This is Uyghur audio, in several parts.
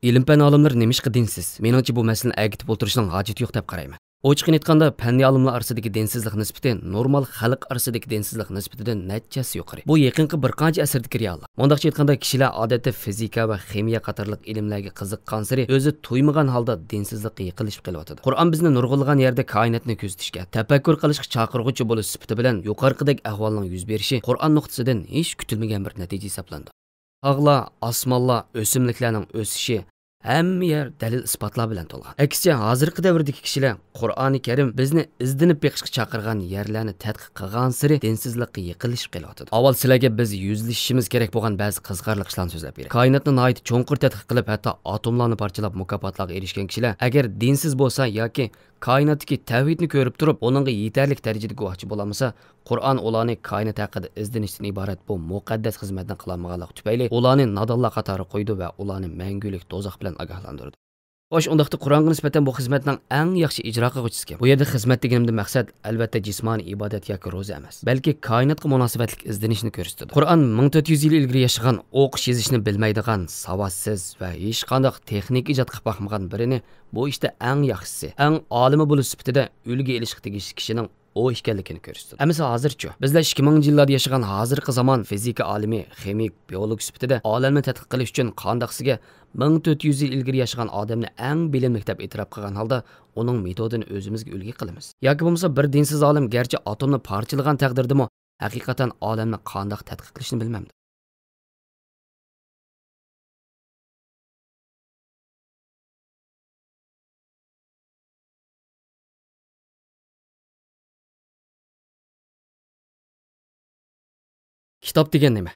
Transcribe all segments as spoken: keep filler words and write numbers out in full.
ئىلىم-پەن ئالىملىرى نېمىشقا دىنسىز؟ مېنىڭچە، بۇ مەسىلىنى ئەگىتىپ ئولتۇرۇشنىڭ ھاجىتى يوق دەپ قارايمەن. ئوچۇقىنى ئېيتقاندا، پەننىي ئالىملار ئارىسىدىكى دىنسىزلىق نىسبىتى نورمال خەلق ئارىسىدىكى دىنسىزلىق نىسبىتىدىن نەچچە ھەسسە يۇقىرى. بۇ يېقىنقى بىر قانچە ئەسىردىكى رېئاللىق. مۇنداقچە ئېيتقاندا، كىشىلەر ئادەتتە فىزىكا ۋە خىمىيە قاتارلىق ئىلىملەرگە قىزىققانسېرى ئۆزى تۇيمىغان ھالدا دىنسىزلىققا يېقىنلىشىپ قېلىۋاتىدۇ. قۇرئان بىزنى نۇرغۇنلىغان يەردە كائىناتنى كۆزىتىشكە، تەپەككۇر قىلىشقا چاقىرغۇچى بولۇش سۈپىتى بىلەن يۇقىرىقىدەك ئەھۋالنىڭ يۈز بېرىشى قۇرئان نۇقتىسىدىن ھېچ كۈتۈلمىگەن بىر نەتىجە ھېسابلىنىدۇ. تاغلار، ئاسمانلار، ئۆسۈملۈكلەرنىڭ ئۆسۈشى، ھەممە يەر دەلىل-ئىسپاتلار بىلەن تولغان. ئەكسىچە، ھازىرقى دەۋردىكى كىشىلەر قۇرئانى كەرىم بىزنى ئىزدىنىپ بېقىشقا چاقىرغان يەرلەرنى تەتقىق قىلغانسېرى دىنسىزلىققا يېقىنلىشىپ قېلىۋاتىدۇ. ئاۋۋال سىلەرگە بىز يۈزلىشىشىمىز كېرەك بولغان بەزى قىزىقارلىق ئىشلارنى سۆزلەپ بېرەي. كائىناتنى ناھايىتى چوڭقۇر تەتقىق قىلىپ، ھەتتا ئاتوملارنى پارچىلاپ مۇكاپاتلارغا ئېرىشكەن كىشىلەر، ئەگەر دىنسىز بولسا ياكى كائىناتتىكى تەۋھىدنى كۆرۈپ تۇرۇپ، ئۇنىڭغا يېتەرلىك دەرىجىدە گۇۋاھچى بولالمىسا، قۇرئان ئۇلارنى كائىنات ھەققىدە ئىزدىنىشتىن ئىبارەت بۇ مۇقەددەس خىزمەتنى قىلالمىغانلىقى تۈپەيلى ئۇلارنى نادانلار قاتارىغا قويىدۇ ۋە ئۇلارنى مەڭگۈلۈك دوزاخ بىلەن ئاگاھلاندۇرىدۇ. خوش، ئۇنداقتا قۇرئانغا نىسبەتەن بۇ خىزمەتنىڭ ئەڭ ياخشى ئىجرا قىلغۇچىسى كىم؟ بۇ يەردە خىزمەت دېگىنىمدىن مەقسەت، ئەلۋەتتە، جىسمانىي ئىبادەت ياكى روزا ئەمەس، بەلكى كائىناتقا مۇناسىۋەتلىك ئىزدىنىشنى كۆرسىتىدۇ. قۇرئان مىڭ تۆت يۈز يىل ئىلگىرى ياشىغان، ئوقۇش يېزىشنى بىلمەيدىغان، ساۋاتسىز ۋە ھېچقانداق تېخنىكا ئىجاد قىلىپ باقمىغان بىرىنى بۇ ئىشتا ئەڭ ياخشىسى، ئەڭ ئالىمى بولۇش سۈپىتىدە ئۈلگە ئېلىشقا تېگىشلىك كىشىنىڭ ئۇ ئىكەنلىكىنى كۆرسىتىدۇ. ئەمىسە ھازىرچۇ؟ بىزلەر ئىككى مىڭىنچى يىللاردا ياشىغان ھازىرقى زامان فىزىكا ئالىمى، خىمىك، بىئولوگ سۈپىتىدە ئالەمنى تەتقىق قىلىش ئۈچۈن قانداقسىگە مىڭ تۆت يۈز يىل ئىلگىرى ياشىغان ئادەمنى ئەڭ بىلىملىك دەپ ئېتىراپ قىلغان ھالدا ئۇنىڭ مېتودىنى ئۆزىمىزگە ئۈلگە قىلىمىز؟ ياكى بولمىسا بىر دىنسىز ئالىم گەرچە ئاتومنى پارچىلىغان تەقدىردىمۇ ھەقىقەتەن ئالەمنى قانداق تەتقىق قىلىشنى بىلمەمدۇ؟ كىتاب دېگەن نېمە؟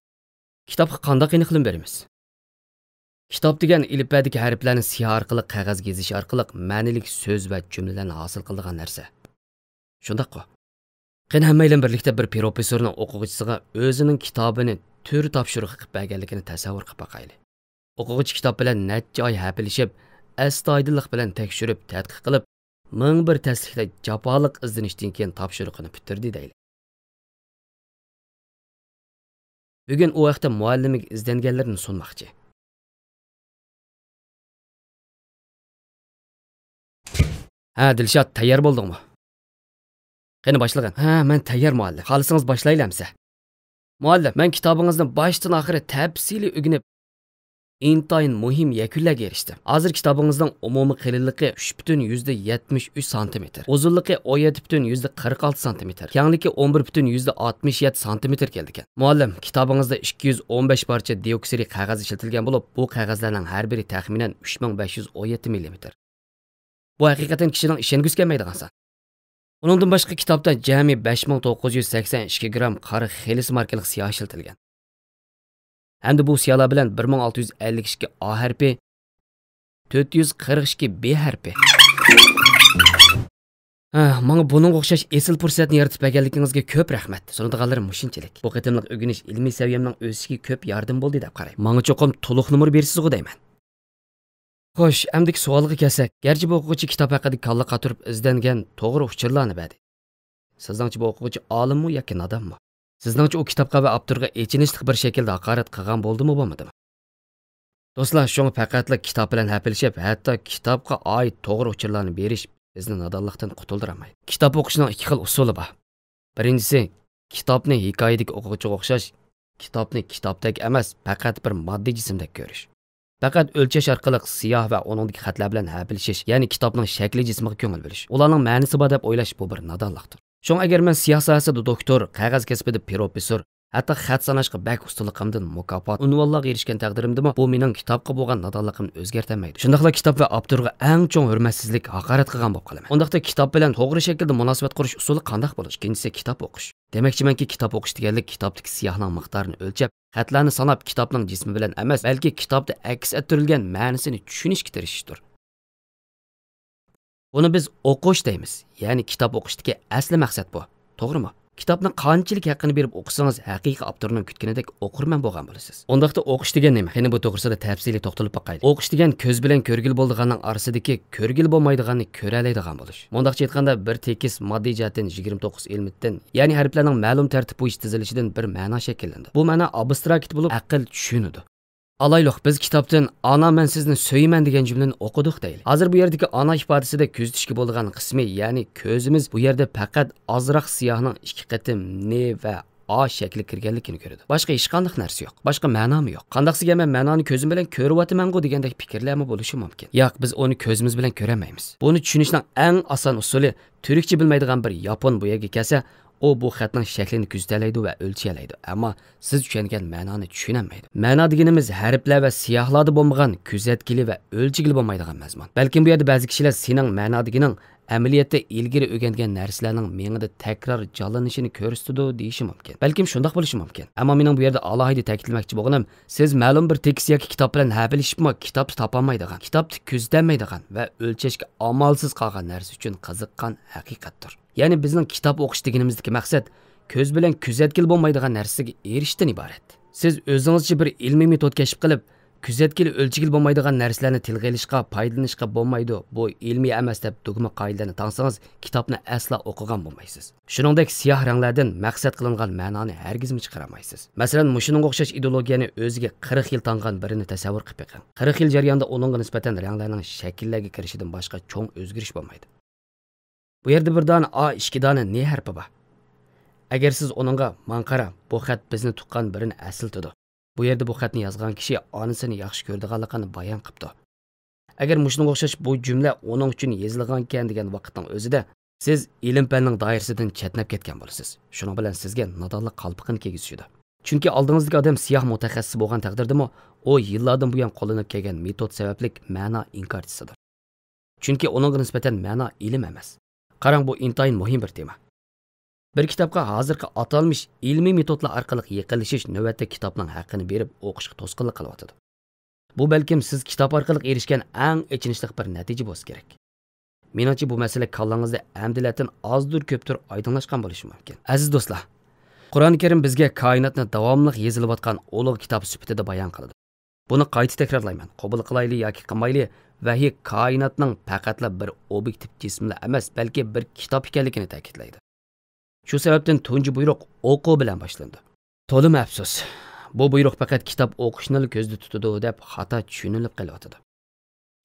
كىتابقا قانداق ئېنىقلىما بېرىمىز؟ كىتاب دېگەن ئېلىپبەدىكى ھەرپلەرنى سىياھ ئارقىلىق قەغەزگە يېزىش ئارقىلىق مەنىلىك سۆز ۋە جۈملىلەرنى ھاسىل قىلىدىغان نەرسە. شۇنداققۇ؟ قېنى، ھەممەيلەن بىرلىكتە بىر پروفېسسورنىڭ ئوقۇغۇچىسىغا ئۆزىنىڭ كىتابىنى تۈر تاپشۇرۇقى قىلىپ بەرگەنلىكىنى تەسەۋۋۇر قىلىپ باقايلى. ئوقۇغۇچى كىتاب بىلەن نەچچە ئاي ھەپىلىشىپ، ئەستايىدىللىق بىلەن تەكشۈرۈپ، تەتقىق قىلىپ، مىڭ بىر تەسلىكتە جاپالىق ئىزدىنىشتىن كېيىن تاپشۇرۇقىنى پۈتتۈردى دەيلى. بۈگۈن ئۇ ھەقتە مۇئەللىمىگە ئىزدەنگەنلىرىنى سۇنماقچى. ھە، دىلشات، تەييار بولدۇڭمۇ؟ قېنى، باشلىغىن. ھە، مەن تەييار، مۇئەللىم. خالىسىڭىز باشلايلى ئەمسە. مۇئەللىم، مەن كىتابىڭىزنى باشتىن ئاخىرى تەپسىلىي ئۆگىنىپ، ئىنتايىن مۇھىم يەكۈنلەرگە ئېرىشتىم. ھازىر كىتابىڭىزنىڭ ئومۇمىي قېلىنلىقى ئۈچ پۈتۈن يۈزدە يەتمىش ئۈچ سانتىمېتىر، ئۇزۇنلۇقى ئون يەتتە پۈتۈن يۈزدە قىرىق ئالتە سانتىمېتىر، كەڭلىكى ئون بىر پۈتۈن يۈزدە ئاتمىش يەتتە سانتىمېتىر كېلىدىكەن. مۇئەللىم، كىتابىڭىزدا ئىككى يۈز ئون بەش پارچە دىئوكسرىي قەغەز ئىشلىتىلگەن بولۇپ، بۇ قەغەزلەرنىڭ ھەر بىرى تەخمىنەن ئۈچ مىڭ بەش يۈز ئون يەتتە مىللىمېتىر. بۇ ھەقىقەتەن كىشىنىڭ ئىشەنگۈسى كەلمەيدىغان سان. ئۇنىڭدىن باشقا، كىتابتا جەمئىي بەش مىڭ توققۇز يۈز سەكسەن ئىككى گرام قارا خېلىس ماركىلىق سىياھ ئىشلىتىلگەن. ھەمدە بۇ سىياھلار بىلەن بىر مىڭ ئالتە يۈز ئەللىك ئىككى ئا ھەرپى، تۆت يۈز قىرىق ئىككى بې ھەرپى. ھە، ماڭا بۇنىڭغا ئوخشاش ئېسىل پۇرسەتنى يارىتىپ بەرگەنلىكىڭىزگە كۆپ رەھمەت. سۇنىدىغانلىرىم مۇشۇنچىلىك. بۇ قېتىملىق ئۆگىنىش ئىلمىي سەۋىيەمنىڭ ئۆسۈشىگە كۆپ ياردىمى بولدى دەپ قاراي. ماڭا چوقۇم تولۇق نومۇر بېرىسىزغۇ دەيمەن. خوش، ئەمدىكى سوئالغا كەلسەك، گەرچە بۇ ئوقۇغۇچى كىتاب ھەققىدە كاللا قاتۇرۇپ ئىزدەنگەن، توغرا ئۇچۇرلارنى بەردى. سىزنىڭچە بۇ ئوقۇغۇچى ئالىممۇ ياكى نادانمۇ؟ سىزنىڭچە ئۇ كىتابقا ۋە ئاپتورغا ئېچىنىشلىق بىر شەكىلدە ھاقارەت قىلغان بولدىمۇ، بولمىدىمۇ؟ دوستلار، شۇڭا پەقەتلا كىتاب بىلەن ھەپىلىشىپ، ھەتتا كىتابقا ئائىت توغرا ئۇچۇرلارنى بېرىش بىزنى نادانلىقتىن قۇتۇلدۇرالمايدۇ. كىتاب ئوقۇشنىڭ ئىككى خىل ئۇسۇلى بار. بىرىنچىسى، كىتابنى ھېكايىدىكى ئوقۇغۇچىغا ئوخشاش، كىتابنى كىتابتەك ئەمەس، پەقەت بىر ماددىي جىسىمدەك كۆرۈش. پەقەت ئۆلچەش ئارقىلىق سىياھ ۋە ئۇنىڭدىكى خەتلەر بىلەن ھەپىلىشىش، يەنى كىتابنىڭ شەكلى جىسمىغا كۆڭۈل بۆلۈش، ئۇلارنىڭ مەنىسى بار دەپ ئويلاش، بۇ بىر نادانلىقتۇر. شۇڭا ئەگەر مەن سىياھ ساھەسىدە دوكتور، قەغەز كەسپىدە پروفېسسور، ھەتتا خەت ساناشقا بەك ئۇستىلىقىمدىن مۇكاپات، ئۇنۋانلارغا ئېرىشكەن تەقدىرىمدىمۇ، بۇ مېنىڭ كىتابقا بولغان نادانلىقىمنى ئۆزگەرتەلمەيدۇ. شۇنداقلا كىتاب ۋە ئاپتورغا ئەڭ چوڭ ھۆرمەتسىزلىك، ھاقارەت قىلغان بولۇپ قالىمەن. ئۇنداقتا كىتاب بىلەن توغرا شەكىلدە مۇناسىۋەت قۇرۇش ئۇسۇلى قانداق بولۇش؟ ئىككىنچىسى، كىتاب ئوقۇش. دېمەكچىمەنكى، كىتاب ئوقۇش دېگەنلىك كىتابتىكى سىياھنىڭ مىقدارىنى ئۆلچەپ، خەتلەرنى ساناپ، كىتابنىڭ جىسمى بىلەن ئەمەس، بەلكى كىتابتا ئەكس ئەتتۈرۈلگەن مەنىسىنى چۈشىنىشكە تىرىشىشتۇر. بۇنى بىز ئوقۇش دەيمىز. يەنى كىتاب ئوقۇشتىكى ئەسلى مەقسەت بۇ. توغرىمۇ؟ كىتابنى قانچىلىك ھەققىنى بېرىپ ئوقۇسىڭىز، ھەقىقىي ئاپتورنىڭ كۈتكىنىدەك ئوقۇرمەن بولغان بولىسىز. ئۇنداقتا ئوقۇش دېگەن نېمە؟ قېنى، بۇ توغرىسىدا تەپسىلىي توختىلىپ باقايلى. ئوقۇش دېگەن كۆز بىلەن كۆرگىلى بولىدىغاننىڭ ئارىسىدىكى كۆرگىلى بولمايدىغاننى كۆرەلەيدىغان بولۇش. مۇنداقچە ئېيتقاندا، بىر تېكىست ماددىي جەھەتتىن يىگىرمە توققۇز ئېلېمېنتتىن، يەنى ھەرپلەرنىڭ مەلۇم تەرتىپ بويىچە تىزىلىشىدىن بىر مەنا شەكىللىنىدۇ. بۇ مەنا ئابستراكت بولۇپ، ئەقىل چۈشىنىدۇ. ئالايلۇق، بىز كىتابتىن «ئانا، مەن سىزنى سۆيىمەن» دېگەن جۈملىنى ئوقۇدۇق دەيلى. ھازىر بۇ يەردىكى ئانا ئىپادىسىدە كۆزىتىشكە بولىدىغان قىسمى، يەنى كۆزىمىز بۇ يەردە پەقەت ئازراق سىياھنىڭ ئىككى قېتىم ن ۋە ئا شەكلى كىرگەنلىكىنى كۆرىدۇ. باشقا ھېچقانداق نەرسە يوق. باشقا مەنامۇ يوق. قانداقسىگە مەن مەنانى كۆزۈم بىلەن كۆرۈۋاتىمەنغۇ دېگەندەك پىكىرلەرمۇ بولۇشى مۇمكىن. ياق، بىز ئۇنى كۆزىمىز بىلەن كۆرەلمەيمىز. بۇنى چۈشىنىشنىڭ ئەڭ ئاسان ئۇسۇلى، تۈركچە بىلمەيدىغان بىر ياپون بۇ يەرگە كەلسە، ئۇ بۇ خەتنىڭ شەكلىنى كۆزىتەلەيدۇ ۋە ئۆلچىيەلەيدۇ، ئەمما سىز چۈشەنگەن مەنانى چۈشىنەلمەيدۇ. مەنا دېگىنىمىز ھەرپلەر ۋە سىياھلاردا بولمىغان، كۆزەتكىلى ۋە ئۆلچىگىلى بولمايدىغان مەزمۇن. بەلكىم بۇ يەردە بەزى كىشىلەر سېنىڭ مەنا دېگىنىڭ ئەمەلىيەتتە ئىلگىرى ئۆگەنگەن نەرسىلەرنىڭ مېڭىدە تەكرار جانلىنىشىنى كۆرسىتىدۇ دېيىشى مۇمكىن. بەلكىم شۇنداق بولۇشى مۇمكىن. ئەمما مېنىڭ بۇ يەردە ئالاھىدە تەكىتلىمەكچى بولغىنىم، سىز مەلۇم بىر تېكىست ياكى كىتاب بىلەن ھەپىلىشىپمۇ كىتابتا تاپالمايدىغان، كىتابتا كۆزىتەلمەيدىغان ۋە ئۆلچەشكە ئامالسىز قالغان نەرسە ئۈچۈن قىزىققان ھەقىقەتتۇر. يەنى بىزنىڭ كىتاب ئوقۇش دېگىنىمىزدىكى مەقسەت كۆز بىلەن كۆزەتكىلى بولمايدىغان نەرسىگە ئېرىشىشتىن ئىبارەت. سىز ئۆزىڭىزچە بىر ئىلمىي مېتود كەشىپ قىلىپ، كۆزەتكىلى ئۆلچىگىلى بولمايدىغان نەرسىلەرنى تىلغا ئېلىشقا، پايدىلىنىشقا بولمايدۇ، بۇ ئىلمىي ئەمەس دەپ دۇگما قائىدىلەرنى تاڭسىڭىز، كىتابنى ئەسلا ئوقۇغان بولمايسىز. شۇنىڭدەك سىياھ رەڭلەردىن مەقسەت قىلىنغان مەنانى ھەرگىزمۇ چىقىرالمايسىز. مەسىلەن، مۇشۇنىڭغا ئوخشاش ئىدېئولوگىيەنى ئۆزىگە قىرىق يىل تاڭغان بىرىنى تەسەۋۋۇر قىلىپ بېقىڭ. قىرىق يىل جەريانىدا ئۇنىڭغا نىسبەتەن رەڭلەرنىڭ شەكىللەرگە كىرىشىدىن باشقا چوڭ ئۆزگىرىش بولمايدۇ. بۇ يەردە بىر دانە ئا، ئىككى دانە ن ھەرپى بار. ئەگەر سىز ئۇنىڭغا، «ماڭا قارا، بۇ خەت بىزنى تۇغقان بىرىنى ئەسلىتىدۇ. بۇ يەردە بۇ خەتنى يازغان كىشى ئانىسىنى ياخشى كۆرىدىغانلىقىنى بايان قىپتۇ. ئەگەر مۇشۇنىڭغا ئوخشاش بۇ جۈملە ئۇنىڭ ئۈچۈن يېزىلغانىكەن» دېگەن ۋاقىتنىڭ ئۆزىدە سىز ئىلىم-پەننىڭ دائىرىسىدىن چەتنەپ كەتكەن بولىسىز. شۇنىڭ بىلەن سىزگە نادانلىق قالپىقىنى كىيگۈزۈشىدۇ. چۈنكى ئالدىڭىزدىكى ئادەم سىياھ مۇتەخەسسىس بولغان تەقدىردىمۇ، ئۇ يىللاردىن بۇيان قوللىنىپ كەلگەن مېتود سەۋەبلىك مەنا ئىنكارچىسىدۇر. چۈنكى ئۇنىڭغا نىسبەتەن مەنا ئىلىم ئەمەس. قاراڭ، بۇ ئىنتايىن مۇھىم بىر تېما. بىر كىتابقا ھازىرقى ئاتالمىش ئىلمىي مېتودلار ئارقىلىق يېقىنلىشىش نۆۋەتتە كىتابنىڭ ھەققىنى بېرىپ ئوقۇشقا توسقۇنلۇق قىلىۋاتىدۇ. بۇ بەلكىم سىز كىتاب ئارقىلىق ئېرىشكەن ئەڭ ئېچىنىشلىق بىر نەتىجە بولسا كېرەك. مېنىڭچە، بۇ مەسىلە كاللاڭىزدا ئەمدىلەتىن ئازدۇر كۆپتۇر ئايدىڭلاشقان بولۇشى مۇمكىن. ئەزىز دوستلار، قۇرئان كەرىم بىزگە كائىناتنى داۋاملىق يېزىلىۋاتقان ئۇلۇغ كىتاب سۈپىتىدە بايان قىلىدۇ. بۇنى قايتا تەكرارلايمەن، قوبۇل قىلايلى ياكى قىلمايلى، ۋەھىي كائىناتنىڭ پەقەتلا بىر ئوبيېكتىپ جىسىملا ئەمەس، بەلكى بىر كىتاب ئىكەنلىكىنى تەكىتلەيدۇ. شۇ سەۋەبتىن تۇنجى بۇيرۇق «ئوقۇ» بىلەن باشلىنىدۇ. تولىمۇ ئەپسۇس، بۇ بۇيرۇق پەقەت كىتاب ئوقۇشنىلا كۆزدە تۇتىدۇ دەپ خاتا چۈشىنىلىپ قېلىۋاتىدۇ.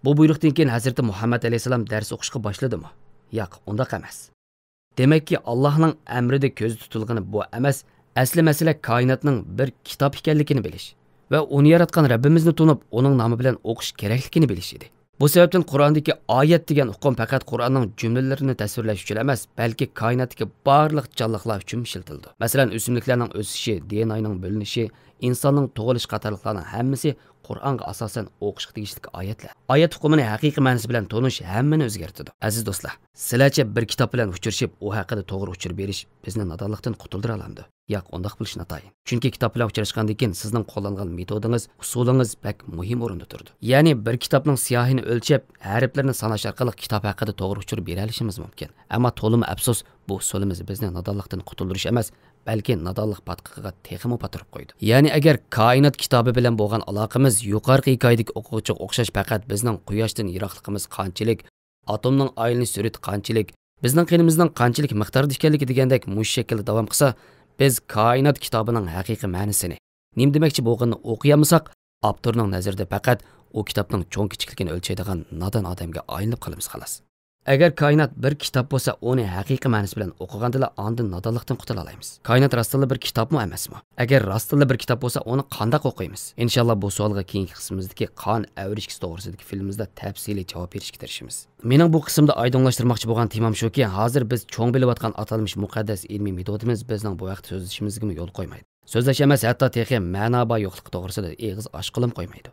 بۇ بۇيرۇقتىن كېيىن ھەزرىتى مۇھەممەد ئەلەيھىسسالام دەرس ئوقۇشقا باشلىدىمۇ؟ ياق، ئۇنداق ئەمەس. دېمەككى، ئاللاھنىڭ ئەمرىدە كۆزدە تۇتۇلغىنى بۇ ئەمەس، ئەسلى مەسىلە كائىناتنىڭ بىر كىتاب ئىكەنلىكىنى بىلىش ۋە ئۇنى ياراتقان رەببىمىزنى تونۇپ، ئۇنىڭ نامى بىلەن ئوقۇش كېرەكلىكىنى بىلىش ئىدى. بۇ سەۋەبتىن قۇرئاندىكى ئايەت دېگەن ئۇقۇم پەقەت قۇرئاننىڭ جۈملىلىرىنى تەسۋىرلەش ئۈچۈن ئەمەس، بەلكى كائىناتتىكى بارلىق جانلىقلار ئۈچۈنمۇ ئىشلىتىلىدۇ. مەسىلەن، ئۆسۈملۈكلەرنىڭ ئۆسۈشى، دى ئېن ئاينىڭ بۆلۈنۈشى، ئىنساننىڭ تۇغۇلۇشى قاتارلىقلارنىڭ ھەممىسى قۇرئانغا ئاساسەن ئوقۇشقا تېگىشلىك ئايەتلەر. ئايەت ئۇقۇمىنى ھەقىقىي مەنىسى بىلەن تونۇش ھەممىنى ئۆزگەرتىدۇ. ئەزىز دوستلار، سىلەرچە بىر كىتاب بىلەن ئۇچرىشىپ، ئۇ ھەققىدە توغرا ئۇچۇر بېرىش بىزنى نادانلىقتىن قۇتۇلدۇرالامدۇ؟ ياق، ئۇنداق بولۇشى ناتايىن. چۈنكى كىتاب بىلەن ئۇچراشقاندىن كېيىن سىزنىڭ قوللانغان مېتودىڭىز، ئۇسۇلىڭىز بەك مۇھىم ئورۇندا تۇرىدۇ. يەنى بىر كىتابنىڭ سىياھىنى ئۆلچەپ، ھەرپلىرىنى ساناش ئارقىلىق كىتاب ھەققىدە توغرا ئۇچۇر بېرەلىشىمىز مۇمكىن. ئەمما تولىمۇ ئەپسۇس، بۇ ئۇسۇلىمىز بىزنى نادانلىقتىن قۇتۇلدۇرۇش ئەمەس، بەلكى نادانلىق پاتقىقىغا تېخىمۇ پاتۇرۇپ قويىدۇ. يەنى ئەگەر كائىنات كىتابى بىلەن بولغان ئالاقىمىز يۇقىرىقى ھېكايىدىكى ئوقۇغۇچىغا ئوخشاش پەقەت بىزنىڭ قۇياشتىن يىراقلىقىمىز قانچىلىك، ئاتومنىڭ ئايلىنىش سۈرئىتى قانچىلىك، بىزنىڭ قېنىمىزنىڭ قانچىلىك مىقداردا ئىكەنلىكى دېگەندەك مۇشۇ شەكىلدە داۋام قىلسا، بىز كائىنات كىتابىنىڭ ھەقىقىي مەنىسىنى، نېمە دېمەكچى بولغىنىنى ئوقۇيالمىساق، ئاپتورنىڭ نەزىرىدە پەقەت ئۇ كىتابنىڭ چوڭ-كىچىكلىكىنى ئۆلچەيدىغان نادان ئادەمگە ئايلىنىپ قالىمىز، خالاس. ئەگەر كائىنات بىر كىتاب بولسا، ئۇنى ھەقىقىي مەنىسى بىلەن ئوقۇغاندىلا ئاندىن نادانلىقتىن قۇتۇلالايمىز. كائىنات راستتىنلا بىر كىتابمۇ ئەمەسمۇ؟ ئەگەر راستتىنلا بىر كىتاب بولسا، ئۇنى قانداق ئوقۇيمىز؟ ئىنشاللا، بۇ سوئالغا كېيىنكى قىسمىمىزدىكى قان ئەۋرىشكىسى توغرىسىدىكى فىلىمىمىزدە تەپسىلىي جاۋاب بېرىشكە تىرىشىمىز. مېنىڭ بۇ قىسىمدا ئايدىڭلاشتۇرماقچى بولغان تېمام شۇكى، ھازىر بىز چوڭ بىلىۋاتقان ئاتالمىش مۇقەددەس ئىلمىي مېتودىمىز بىزنىڭ بۇ ھەقتە سۆزلىشىمىزگىمۇ يول قويمايدۇ. سۆزلەش ئەمەس، ھەتتا تېخى مەنا بار يوقلۇقى توغرىسىدا ئېغىز ئاچقىلىمۇ قويمايدۇ.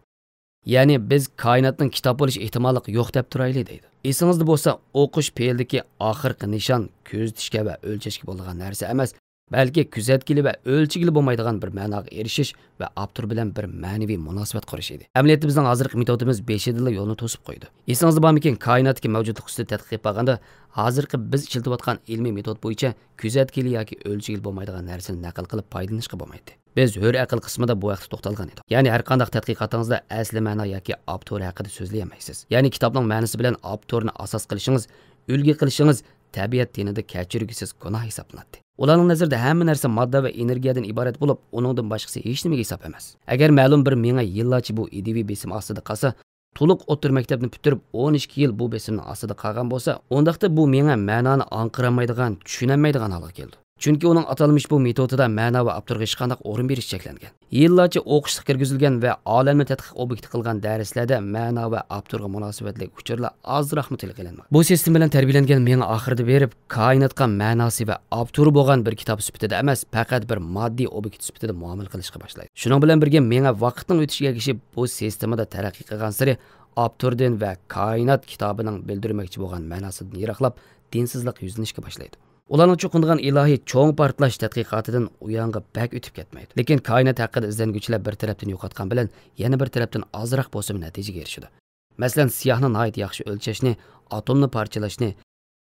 يەنى بىز كائىناتنىڭ كىتاب بولۇش ئېھتىماللىقى يوق دەپ تۇرايلى دەيدۇ. ئېسىڭىزدە بولسا، ئوقۇش پېئىلدىكى ئاخىرقى نىشان كۆزىتىشكە ۋە ئۆلچەشكە بولىدىغان نەرسە ئەمەس، بەلكى كۆزەتكىلى ۋە ئۆلچىگىلى بولمايدىغان بىر مەناغا ئېرىشىش ۋە ئاپتور بىلەن بىر مەنىۋى مۇناسىۋەت قۇرۇش ئىدى. ئەمەلىيەتتە بىزنىڭ ھازىرقى مېتودىمىز بېشىدىنلا يولنى توسۇپ قويىدۇ. ئېسىڭىزدە بارمىكىن، كائىناتتىكى مەۋجۇتلۇق ئۈستىدە تەتقىق قىلىپ باققاندا، ھازىرقى بىز ئىشلىتىۋاتقان ئىلمىي مېتود بويىچە كۆزەتكىلى ياكى ئۆلچىگىلى بولمايدىغان نەرسىنى نەقىل قىلىپ پايدىلىنىشقا بولمايتتى. بىز ھۆر ئەقىل قىسمىدا بۇ ھەقتە توختالغان ئىدۇق. يەنى ھەر قانداق تەتقىقاتىڭىزدا ئەسلى مەنا ياكى ئاپتور ھەققىدە سۆزلىيەلمەيسىز. يەنى كىتابنىڭ مەنىسى بىلەن ئاپتورنى ئاساس قىلىشىڭىز، ئۈلگە قىلىشىڭىز تەبىئەت دىنىدا كەچۈرگۈسىز گۇناھ ھېسابلىناتتى. ئۇلارنىڭ نەزىرىدە ھەممە نەرسە ماددا ۋە ئېنېرگىيەدىن ئىبارەت بولۇپ، ئۇنىڭدىن باشقىسى ھېچنېمىگە ھېساب ئەمەس. ئەگەر مەلۇم بىر مېڭە يىللارچە بۇ ئىدىيىۋى بېسىم ئاستىدا قالسا، تولۇق ئوتتۇرا مەكتەپنى پۈتتۈرۈپ، ئون ئىككى يىل بۇ بېسىمنىڭ ئاستىدا قالغان بولسا، ئۇنداقتا بۇ مېڭە مەنانى ئاڭقىرالمايدىغان، چۈشىنەلمەيدىغان ھالغا كېلىدۇ. چۈنكى ئۇنىڭ ئاتالمىش بۇ مېتودىدا مەنا ۋە ئاپتورغا ھېچقانداق ئورۇن بېرىش چەكلەنگەن. يىللارچە ئوقۇشلۇق كىرگۈزۈلگەن ۋە ئالەمنى تەتقىق ئوبيېكتى قىلغان دەرسلەردە مەنا ۋە ئاپتورغا مۇناسىۋەتلىك ئۇچۇرلار ئازراقمۇ تىلغا ئېلىنمىغان. بۇ سىستېما بىلەن تەربىيەلەنگەن مېڭە ئاخىرىدا بېرىپ، كائىناتقا مەناسى ۋە ئاپتورى بولغان بىر كىتاب سۈپىتىدە ئەمەس، پەقەت بىر ماددىي ئوبيېكت سۈپىتىدە مۇئامىلە قىلىشقا باشلايدۇ. شۇنىڭ بىلەن بىرگە، مېڭە ۋاقىتنىڭ ئۆتۈشىگە ئەگىشىپ، بۇ سىستېمىدا تەرەققىي قىلغانسېرى، ئاپتوردىن ۋە كائىنات كىتابىنىڭ بىلدۈرمەكچى بولغان مەناسىدىن يىراقلاپ، دىنسىزلىققا يۈزلىنىشكە باشلايدۇ. ئۇلارنىڭ چوقۇنىدىغان ئىلاھى چوڭ پارتلاش تەتقىقاتىدىن ئۇيانغا بەك ئۆتۈپ كەتمەيدۇ. لېكىن كائىنات ھەققىدە ئىزدەنگۈچىلەر بىر تەرەپتىن يوقاتقان بىلەن يەنە بىر تەرەپتىن ئازراق بولسىمۇ نەتىجىگە ئېرىشىدۇ. مەسىلەن، سىياھنى ناھايىتى ياخشى ئۆلچەشنى، ئاتومنى پارچىلاشنى،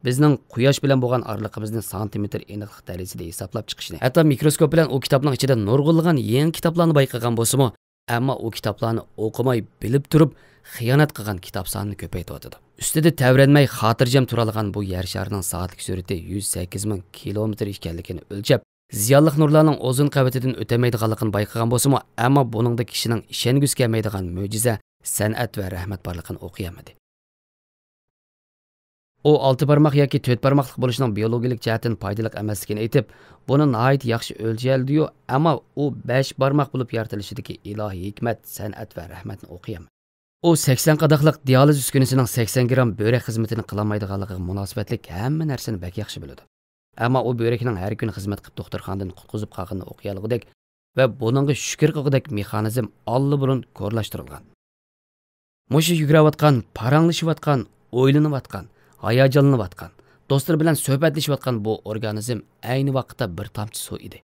بىزنىڭ قۇياش بىلەن بولغان ئارىلىقىمىزنى سانتىمېتىر ئېنىقلىق دەرىجىسىدە ھېسابلاپ چىقىشنى، ھەتتا مىكروسكوپ بىلەن ئۇ كىتابنىڭ ئىچىدە نۇرغۇنلىغان يېڭى كىتابلارنى بايقىغان بولسىمۇ، ئەمما ئۇ كىتابلارنى ئوقۇماي، بىلىپ تۇرۇپ خىيانەت قىلغان كىتاب سانىنى كۆپەيتىۋاتىدۇ. ئۈستىدە تەۋرەنمەي خاتىرجەم تۇرالىغان بۇ يەر شارىنىڭ سائەتلىك سۈرئىتى يۈز سەككىز مىڭ كىلومېتىر ئىكەنلىكىنى ئۆلچەپ، زىيانلىق نۇرلارنىڭ ئوزۇن قەۋىتىدىن ئۆتەلمەيدىغانلىقىنى بايقىغان بولسىمۇ، ئەمما بۇنىڭدا كىشىنىڭ ئىشەنگۈسى كەلمەيدىغان مۆجىزە، سەنئەت ۋە رەھمەت بارلىقىنى ئوقۇيالمىدى. ئۇ ئالتە بارماق ياكى تۆت بارماقلىق بولۇشنىڭ بىيولوگىيىلىك جەھەتتىن پايدىلىق ئەمەسلىكىنى ئېيتىپ، بۇنى ناھايىتى ياخشى ئۆلچىيەلىدىيۇ، ئەمما ئۇ بەش بارماق بولۇپ يارىتىلىشىدىكى ئىلاھىي ھېكمەت، سەنئەت ۋە رەھمەتنى ئوقۇيالمىدى. ئۇ سەكسەن قاداقلىق دىئالىز ئۈسكۈنىسىنىڭ سەكسەن گرام بۆرەك خىزمىتىنى قىلالمايدىغانلىقىغا مۇناسىۋەتلىك ھەممە نەرسىنى بەك ياخشى بىلىدۇ. ئەمما ئۇ بۆرەكنىڭ ھەر كۈنى خىزمەت قىلىپ دوختۇرخانىدىن قۇتقۇزۇپ قالغىنىنى ئوقۇيالىغۇدەك ۋە بۇنىڭغا شۈكۈر قىلغۇدەك مېخانىزم ئاللىبۇرۇن كورلاشتۇرۇلغان. مۇشۇ يۈگرەۋاتقان، پاراڭلىشىۋاتقان، ئويلىنىۋاتقان، ھاياجانلىنىۋاتقان، دوستلىرى بىلەن سۆھبەتلىشىۋاتقان بۇ ئورگانىزم ئەينى ۋاقىتتا بىر تامچە سۇ ئىدى.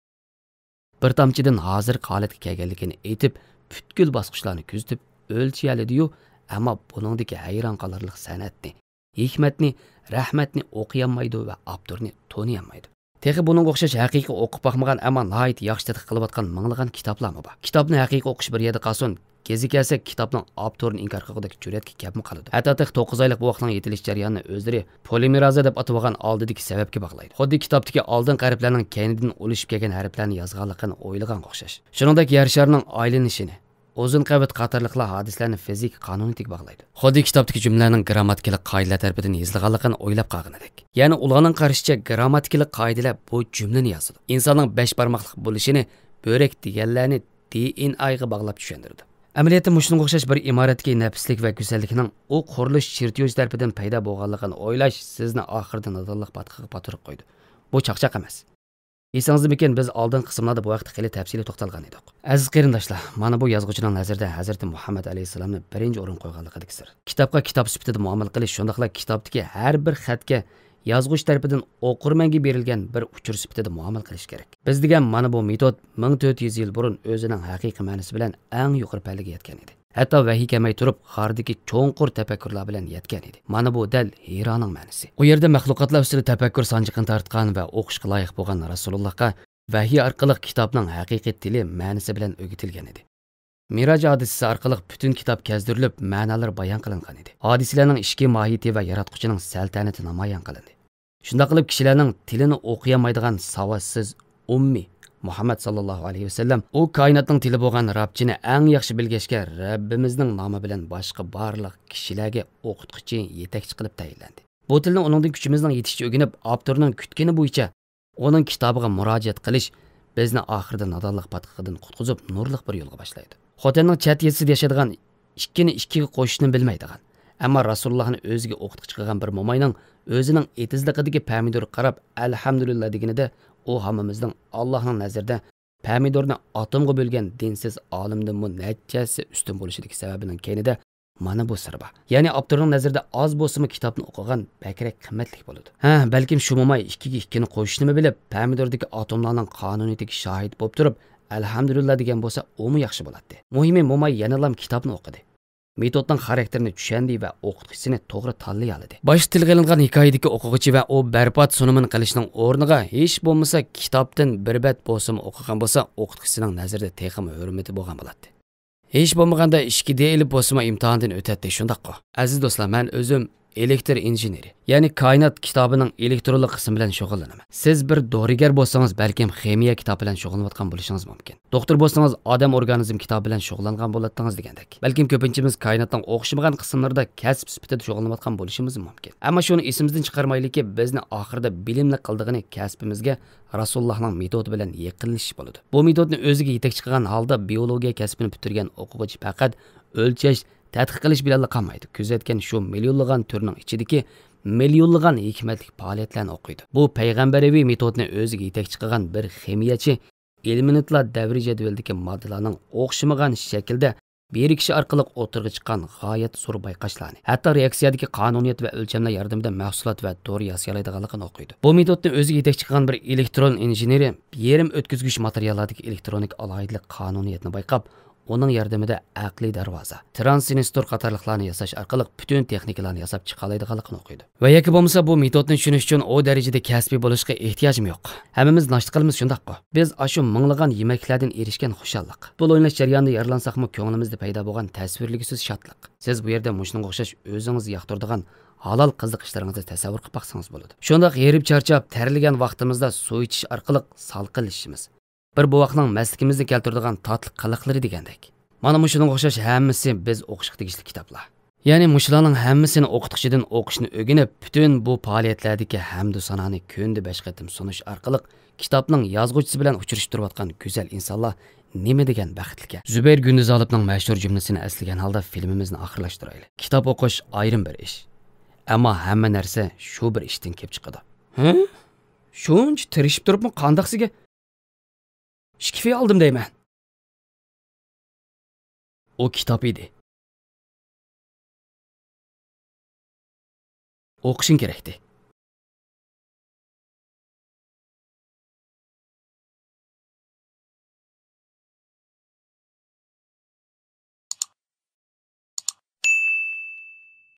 بىر تامچىدىن ھازىرقى ھالەتكە كەلگەنلىكىنى ئېيتىپ، پۈتكۈل باسقۇچلارنى كۆزىتىپ ئۆلچىيەلىدىيۇ، ئەمما بۇنىڭدىكى ھەيران قالارلىق سەنئەتنى، ھېكمەتنى، رەھمەتنى ئوقۇيالمايدۇ ۋە ئاپتورنى تونۇيالمايدۇ. تېخى بۇنىڭغا ئوخشاش ھەقىقىي ئوقۇپ باقمىغان، ئەمما ناھايىتى ياخشى تەتقىق قىلىۋاتقان مىڭلىغان كىتابلارمۇ بار. كىتابنى ھەقىقىي ئوقۇش بىر يەردە قالسۇن، گېزى كەلسە كىتابنىڭ ئاپتورىنى ئىنكار قىلغۇدەك جۈرئەتكە كەپمۇ قالىدۇ. ھەتتا تېخى توققۇز ئايلىق بوۋاقنىڭ يېتىلىش جەريانىنى ئۆزلىرى پولىمېرازا دەپ ئاتىۋالغان ئالدىدىكى سەۋەبكە باغلايدۇ. خۇددى كىتابتىكى ئالدىنقى ھەرپلەرنىڭ كەينىدىن ئۇلىشىپ كەلگەن ھەرپلەرنى يازغانلىقىنى ئويلىغانغا ئوخشاش. شۇنىڭدەك يەر شارىنىڭ ئايلىنىشىنى، ئۇزۇن قەۋەت قاتارلىقلار ھادىسىلەرنى فىزىكا قانۇنىيىتىگە باغلايدۇ. خۇددى كىتابتىكى جۈملىلەرنىڭ گىرامماتىكىلىق قائىدىلەر تەرىپىدىن يېزىلغانلىقىنى ئويلاپ قالغىنىدەك. يەنى ئۇلارنىڭ قارىشىچە، گىرامماتىكىلىق قائىدىلەر بۇ جۈملىنى يازىدۇ. ئىنساننىڭ بەش بارماقلىق بولۇشىنى بۆرەك دېگەنلەرنى دى ئېن ئايغا باغلاپ چۈشەندۈرىدۇ. ئەمەلىيەتتە مۇشۇنىڭغا ئوخشاش بىر ئىمارەتتىكى نەپىسلىك ۋە گۈزەللىكنىڭ ئۇ قۇرۇلۇش چېرتيوژى تەرىپىدىن پەيدا بولغانلىقىنى ئويلاش سىزنى ئاخىرىدا نادانلىق پاتقىقىغا پاتۇرۇپ قويىدۇ. بۇ چاقچاق ئەمەس. ئېسىڭىزدىمىكىن، بىز ئالدىنقى قىسىملاردا بۇ ھەقتە خېلى تەپسىلىي توختالغان ئىدۇق. ئەزىز قېرىنداشلار، مانا بۇ يازغۇچىنىڭ نەزىرىدە ھەزرىتى مۇھەممەد ئەلەيھىسسالامنى بىرىنچى ئورۇنغا قويغانلىقىدىكى سىر. كىتابقا كىتاب سۈپىتىدە مۇئامىلە قىلىش، شۇنداقلا كىتابتىكى ھەر بىر خەتكە يازغۇچى تەرىپىدىن ئوقۇرمەنگە بېرىلگەن بىر ئۇچۇر سۈپىتىدە مۇئامىلە قىلىش كېرەك. بىز دېگەن مانا بۇ مېتود مىڭ تۆت يۈز يىل بۇرۇن ئۆزىنىڭ ھەقىقىي مەنىسى بىلەن ئەڭ يۇقىرى پەللىگە يەتكەن ئىدى. ھەتتا ۋەھىي كەلمەي تۇرۇپ، غاردىكى چوڭقۇر تەپەككۇرلار بىلەن يەتكەن ئىدى. مانا بۇ دەل ھىرانىڭ مەنىسى. ئۇ يەردە مەخلۇقاتلار ئۈستىدە تەپەككۇر سانجىقىنى تارتقان ۋە ئوقۇشقا لايىق بولغان رەسۇلۇللاھقا ۋەھىي ئارقىلىق كىتابنىڭ ھەقىقىي تىلى، مەنىسى بىلەن ئۆگىتىلگەن ئىدى. مىراج ھادىسىسى ئارقىلىق پۈتۈن كىتاب كەزدۈرۈلۈپ، مەنالىرى بايان قىلىنغان ئىدى. ھادىسىلەرنىڭ ئىچكى ماھىيىتى ۋە ياراتقۇچىنىڭ سەلتەنىتى نامايان قىلىندى. شۇنداق قىلىپ، كىشىلەرنىڭ تىلىنى ئوقۇيالمايدىغان ساۋاتسىز ئۇممى مۇھەممەد ساللاللاھۇ ئەلەيھى ۋەسەللەم ئۇ كائىناتنىڭ تىلى بولغان رابچىنى ئەڭ ياخشى بىلگەچكە، رەببىمىزنىڭ نامى بىلەن باشقا بارلىق كىشىلەرگە ئوقۇتقۇچى، يېتەكچى قىلىپ تەيىنلەندى. بۇ تىلنى ئۇنىڭدىن كۈچىمىزنىڭ يېتىشىچە ئۆگىنىپ، ئاپتورنىڭ كۈتكىنى بويىچە ئۇنىڭ كىتابىغا مۇراجىئەت قىلىش بىزنى ئاخىرىدا نادانلىق پاتقىقىدىن قۇتقۇزۇپ، نۇرلۇق بىر يولغا باشلايدۇ. خوتەننىڭ چەت يېزىسىدا ياشايدىغان ئىككىنى ئىككىگە قوشۇشنى بىلمەيدىغان، ئەمما رەسۇلۇللاھنى ئۆزىگە ئوقۇتقۇچى قىلغان بىر موماينىڭ ئۆزىنىڭ ئېتىزلىقىدىكى پەمىدۇرغا قاراپ، «ئەلھەمدۇلىللا» دېگىنىدە، ئۇ ھاممىمىزنىڭ ئاللاھنىڭ نەزىرىدە پەمىدۇرنى ئاتومغا بۆلگەن دىنسىز ئالىمدىنمۇ نەچچە ھەسسە ئۈستۈن بولۇشىدىكى سەۋەبىنىڭ كەينىدە مانا بۇ سىر بار. يەنى ئاپتورنىڭ نەزىرىدە ئاز بولسىمۇ كىتابنى ئوقۇغان بەكرەك قىممەتلىك بولىدۇ. ھە، بەلكىم شۇ موماي ئىككىگە ئىككىنى قوشۇشنىمۇ بىلىپ، پەمىدۇردىكى ئاتوملارنىڭ قانۇنىيىتىگە شاھىت بولۇپ تۇرۇپ، «ئەلھەمدۇلىللا» دېگەن بولسا، ئۇمۇ ياخشى بولاتتى. مۇھىمى، موماي يەنىلام كىتابنى ئوقۇدى. مېتودنىڭ خاراكتېرىنى چۈشەندى ۋە ئوقۇتقۇچىسىنى توغرا تاللىيالىدى. باشتا تىلغا ئېلىنغان ھېكايىدىكى ئوقۇغۇچى ۋە ئۇ بەربات سۇنىمىنى قىلىشنىڭ ئورنىغا، ھېچ بولمىسا كىتابتىن بىر بەت بولسىمۇ ئوقۇغان بولسا، ئوقۇتقۇچىسىنىڭ نەزىرىدە تېخىمۇ ھۆرمىتى بولغان بولاتتى. ھېچ بولمىغاندا ئىككى دى ئېلىپ بولسىمۇ ئىمتىھاندىن ئۆتەتتى، شۇنداققۇ؟ ئەزىز دوستلار، مەن ئۆزۈم ئېلېكتر ئىنژېنېرى، يەنى كائىنات كىتابىنىڭ ئېلېكترونلۇق قىسمى بىلەن شۇغۇللىنىمەن. سىز بىر دورىگەر بولسىڭىز، بەلكىم خىمىيە كىتابى بىلەن شۇغۇللىنىۋاتقان بولۇشىڭىز مۇمكىن. دوختۇر بولسىڭىز، ئادەم ئورگانىزم كىتابى بىلەن شۇغۇللانغان بولاتتىڭىز دېگەندەك. بەلكىم كۆپىنچىمىز كائىناتنىڭ ئوخشىمىغان قىسىملىرىدا كەسىپ سۈپىتىدە شۇغۇللىنىۋاتقان بولۇشىمىز مۇمكىن. ئەمما شۇنى ئېسىمىزدىن چىقارمايلىكى، بىزنى ئاخىرىدا بىلىملىك قىلىدىغىنى كەسپىمىزگە رەسۇلۇللاھنىڭ مېتودى بىلەن يېقىنلىشىش بولىدۇ. بۇ مېتودنى ئۆزىگە يېتەكچى قىلغان ھالدا بىئولوگىيە كەسپىنى پۈتتۈرگەن ئوقۇغۇچى پەقەت ئۆلچەش، تەتقىق قىلىش بىلەنلا قالمايدۇ. كۆزەتكەن شۇ مىليونلىغان تۈرنىڭ ئىچىدىكى مىليونلىغان ھېكمەتلىك پائالىيەتلەرنى ئوقۇيدۇ. بۇ پەيغەمبەرىۋى مېتودنى ئۆزىگە يېتەكچى قىلغان بىر خىمىيەچى ئېلېمېنتلار دەۋرى جەدۋىلىدىكى ماددىلارنىڭ ئوخشىمىغان شەكىلدە بىرىكىشى ئارقىلىق ئوتتۇرىغا چىققان غايەت زور بايقاشلارنى، ھەتتا رېئاكسىيەدىكى قانۇنىيەت ۋە ئۆلچەملەر ياردىمىدە مەھسۇلات ۋە دورا ياسىيالايدىغانلىقىنى ئوقۇيدۇ. بۇ مېتودنى ئۆزىگە يېتەكچى قىلغان بىر ئېلېكترون ئىنژېنېرى يېرىم ئۆتكۈزگۈچ ماتېرىياللاردىكى ئېلېكترونىك ئالاھىدىلىك قانۇنىيەتنى بايقاپ، ئۇنىڭ ياردىمىدە ئەقلىي دەرۋازا، ترانزىستور قاتارلىقلارنى ياساش ئارقىلىق پۈتۈن تېخنىكىلارنى ياساپ چىقالايدىغانلىقىنى ئوقۇيدۇ. ۋە ياكى بولمىسا بۇ مېتودنى چۈشىنىش ئۈچۈن ئۇ دەرىجىدە كەسپىي بولۇشقا ئېھتىياجمۇ يوق. ھەممىمىز ناشتا قىلىمىز، شۇنداققۇ؟ بىز ئاشۇ مىڭلىغان يېمەكلەردىن ئېرىشكەن خۇشاللىق، پۇتبول ئويناش جەريانىدا يارىلانساقمۇ كۆڭلىمىزدە پەيدا بولغان تەسۋىرلىگۈسىز شادلىق. سىز بۇ يەردە مۇشۇنىڭغا ئوخشاش ئۆزىڭىز ياقتۇرىدىغان ھالال قىزىق ئىشلىرىڭىزنى تەسەۋۋۇر قىلىپ باقسىڭىز بولىدۇ. شۇنداق ھېرىپ چارچاپ، تەرلىگەن ۋاقتىمىزدا سۇ ئىچىش ئارقىلىق سالقىنلىشىمىز، بىر بوۋاقنىڭ مەستلىكىمىزنى كەلتۈرىدىغان تاتلىق قىلىقلىرى دېگەندەك. مانا مۇشۇنىڭغا ئوخشاش ھەممىسى بىز ئوقۇشقا تېگىشلىك كىتابلار. يەنى مۇشۇلارنىڭ ھەممىسىنى ئوقۇتقۇچىدىن ئوقۇشنى ئۆگىنىپ، پۈتۈن بۇ پائالىيەتلەردىكى ھەمدۇ سانانى كۈندە بەش قېتىم سۇنۇش ئارقىلىق كىتابنىڭ يازغۇچىسى بىلەن ئۇچرىشىپ تۇرۇۋاتقان گۈزەل ئىنسانلار نېمە دېگەن بەختلىككەن. زۇبەير گۈندۈزئالىپنىڭ مەشھۇر جۈملىسىنى ئەسلىگەن ھالدا فىلىمىمىزنى ئاخىرلاشتۇرايلى. كىتاب ئوقۇش ئايرىم بىر ئىش. ئەمما ھەممە نەرسە شۇ بىر ئىشتىن كېلىپ چىقىدۇ. ھە؟ شۇنچە تىرىشىپ تۇرۇپمۇ قانداق سىزگە ئىككى فى ئالدىم دەيمەن. ئۇ كىتاب ئىدى. ئوقۇشۇڭ كېرەكتى.